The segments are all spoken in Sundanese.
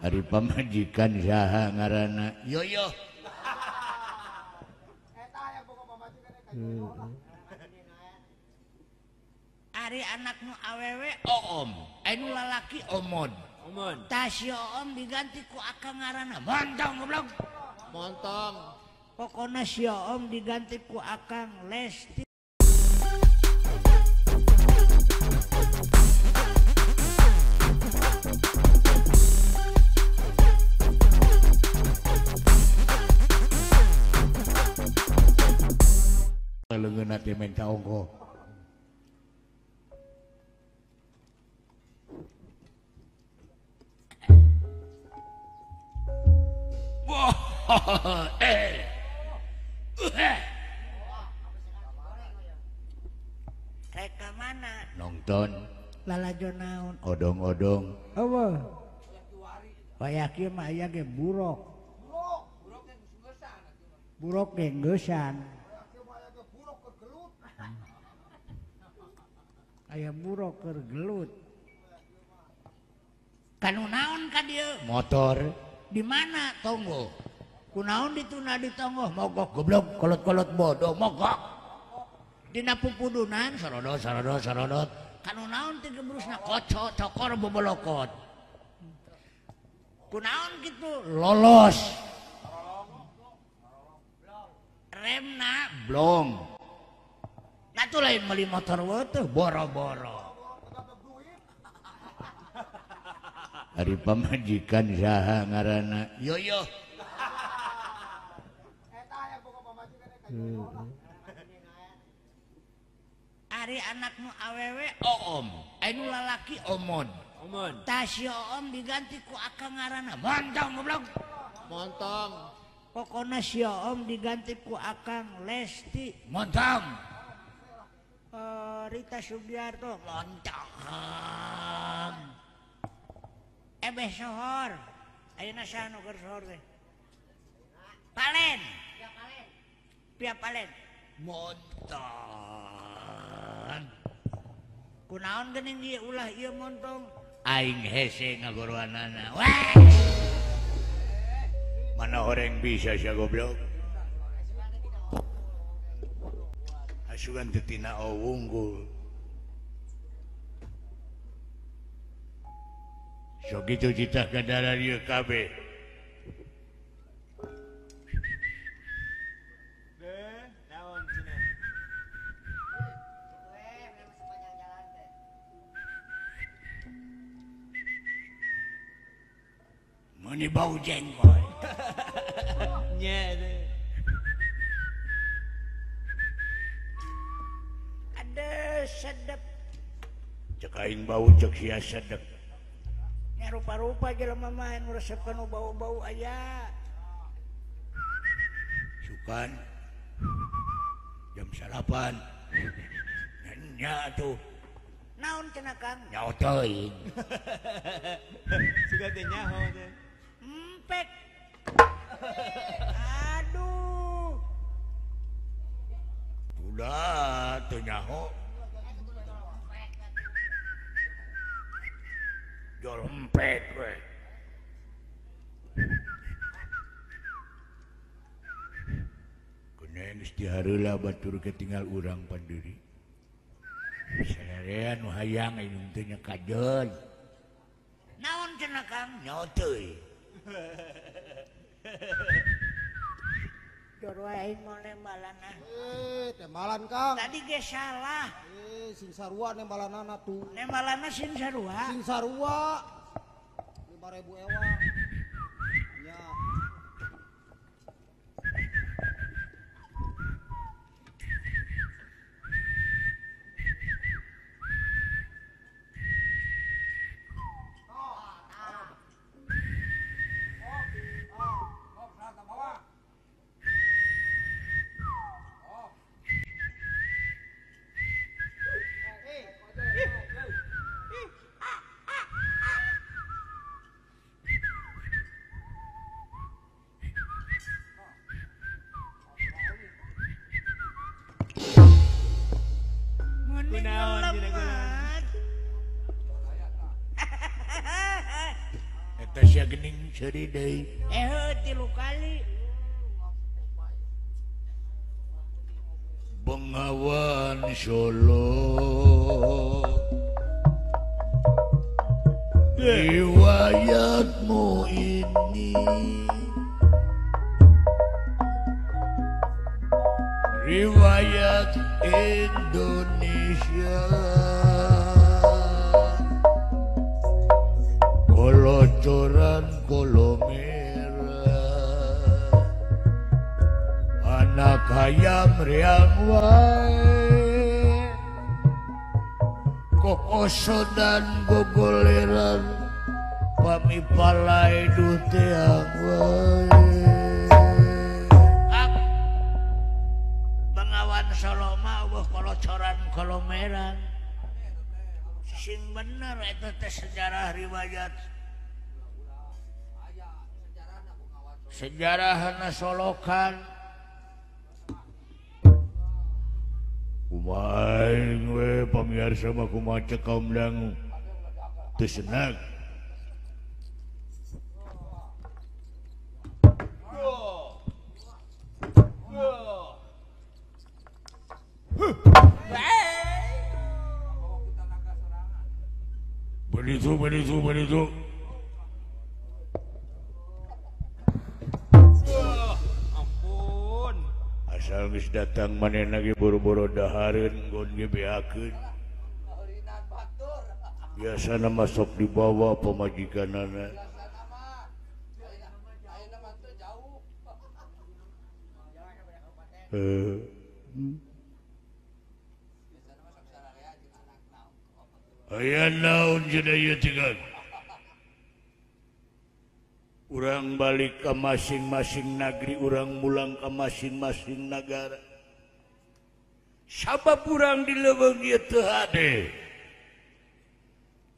Ari pamajikan saha ngaranna? Yoyo. Ari anak nu awewe oom, anu lalaki omon. Omon. Tah si oom diganti ku akang ngaranna Montong goblok. Montong. Pokona si oom diganti ku akang Lesti. Leungeun teh menta ongkoh. Reka mana? Nonton. Lalajo naon? Odong-odong. Apa? Wayah kieu mah aya ge buruk. Buruk ge geusan. Aya buruk keur gelut. Kanu naon ka dieu? Motor. Di mana tonggo? Kunaon dituna di tonggoh? Mogok goblok, kolot-kolot bodoh mogok. Dina pupudunan sarodot sarodot sarodot. Kanu naon ti gebrusna koco cokor bobolokot. Kunaon kitu? Lolos. Remna blong. Nah tuh lain beli motor teh boro-boro. Ari pamajikan saha ngaranna? Yoyo. Ari anak nu awewe oom, anu lalaki omon. Omon. Tah si oom diganti ku akang ngaranna Montong goblok. Montong. Pokona si oom diganti ku akang Lesti. Montong. Rita Sugiarto Montong. Ebeh sohor. Ayeuna saha nu keur sohor teh? Palen. Pia Palen. Montong. Kunaon geuning ieu ulah ieu montong? Aing hese ngagoroanana. Weh. Mana horeng bisa sia goblok. Asugan teu tina wunggul. So gitu citah ka darar ieu kabeh. Deh, naon cenah? Meuni bau jengkol. Nya teh. Sedep. Cek aing bau cek sia sedep. Nya rupa-rupa jelema mah nu resep kana bau-bau aya. Sukan jam salapan. Nya atuh. Naon cenah Kang? Nyaho teuing. Sugan teh nyaho teh. Empek. Aduh. Udah teu nyaho. Jolempet we. Kena geus dihareula batur ketinggal urang pandiri. Sarerea nu hayang indung teh nya kajeun. Naon cenah Kang? Nyaho teuing. Jor wae aing moal nembalana. Tembalan Kang. Tadi ge salah. Sing sarua nembalanana tuh. Nembalana sing sarua. Sing sarua. 5.000 ewa. Nya. Tasya gening seuri deui. 3 kali. Bengawan Solo riwayatmu ini riwayat Indonesia kolocoran kolo merah anak ayam riang wae kokosodan gogoleran pami palai duh teang wae. Bengawan Solo mah eueuh kolocoran kolomeran sing bener eta teh sejarah riwayat sejarahna Solokan. Kumaha aing we pamirsa mah kumaha cek kaum dangu teu senang. Beritu beritu beritu. Ampun. Asal geus datang manehna ge boro-boro dahareun gon ge beakeun. Biasana masuk dibawa pamajikanana. Aya naon cenah ieu teh kan? Urang balik ke masing-masing negeri, urang mulang ke masing-masing negara. Sabab urang di leuweung ieu teu hade.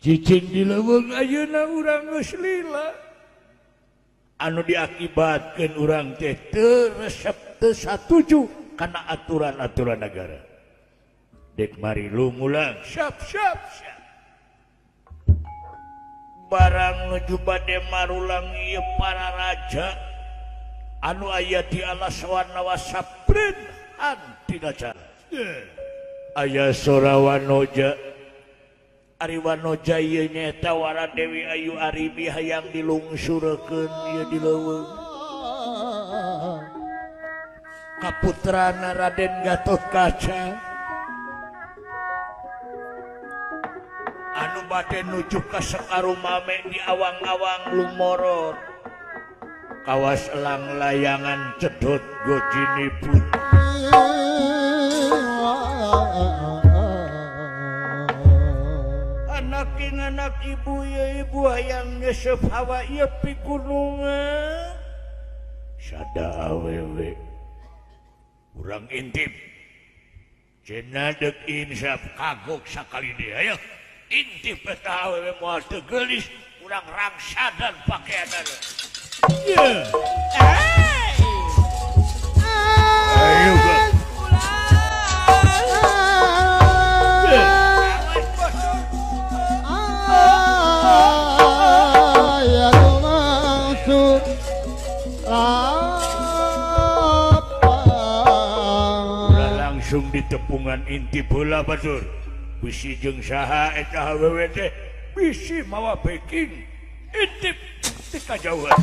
Cicing di leuweung ayeuna urang geus lila. Anu diakibatkeun urang teh teu resep teu satuju kana aturan-aturan negara. Dek mari lu mulang, siap siap siap. Barang nuju bade marulang ieu para raja anu aya di alas warna wasaprin antina cara. Aya sora Wanoja. Ari Wanoja ieu nyaeta Waradewi Ayu Aribi hayang dilungsurkeun ieu di leuweung. Kaputrana Raden Gatotkaca anu bade nuju ka Sekarumame di awang-awang lumoror kawas elang layangan cedot gojinipun. Anak ing anak ibu ya ibu hayang nyesep hawa ieu pigunungan sada awewe urang intip cenah deuk insaf kagok sakali deui ayo intip eta awewe moal teu geulis urang rangsadan pakeanana. Yeah. Ayo langsung ditepungan intip heula batur. Bisi jeung saha eta awewe teh bisi mawa backing intip ti kajauhan.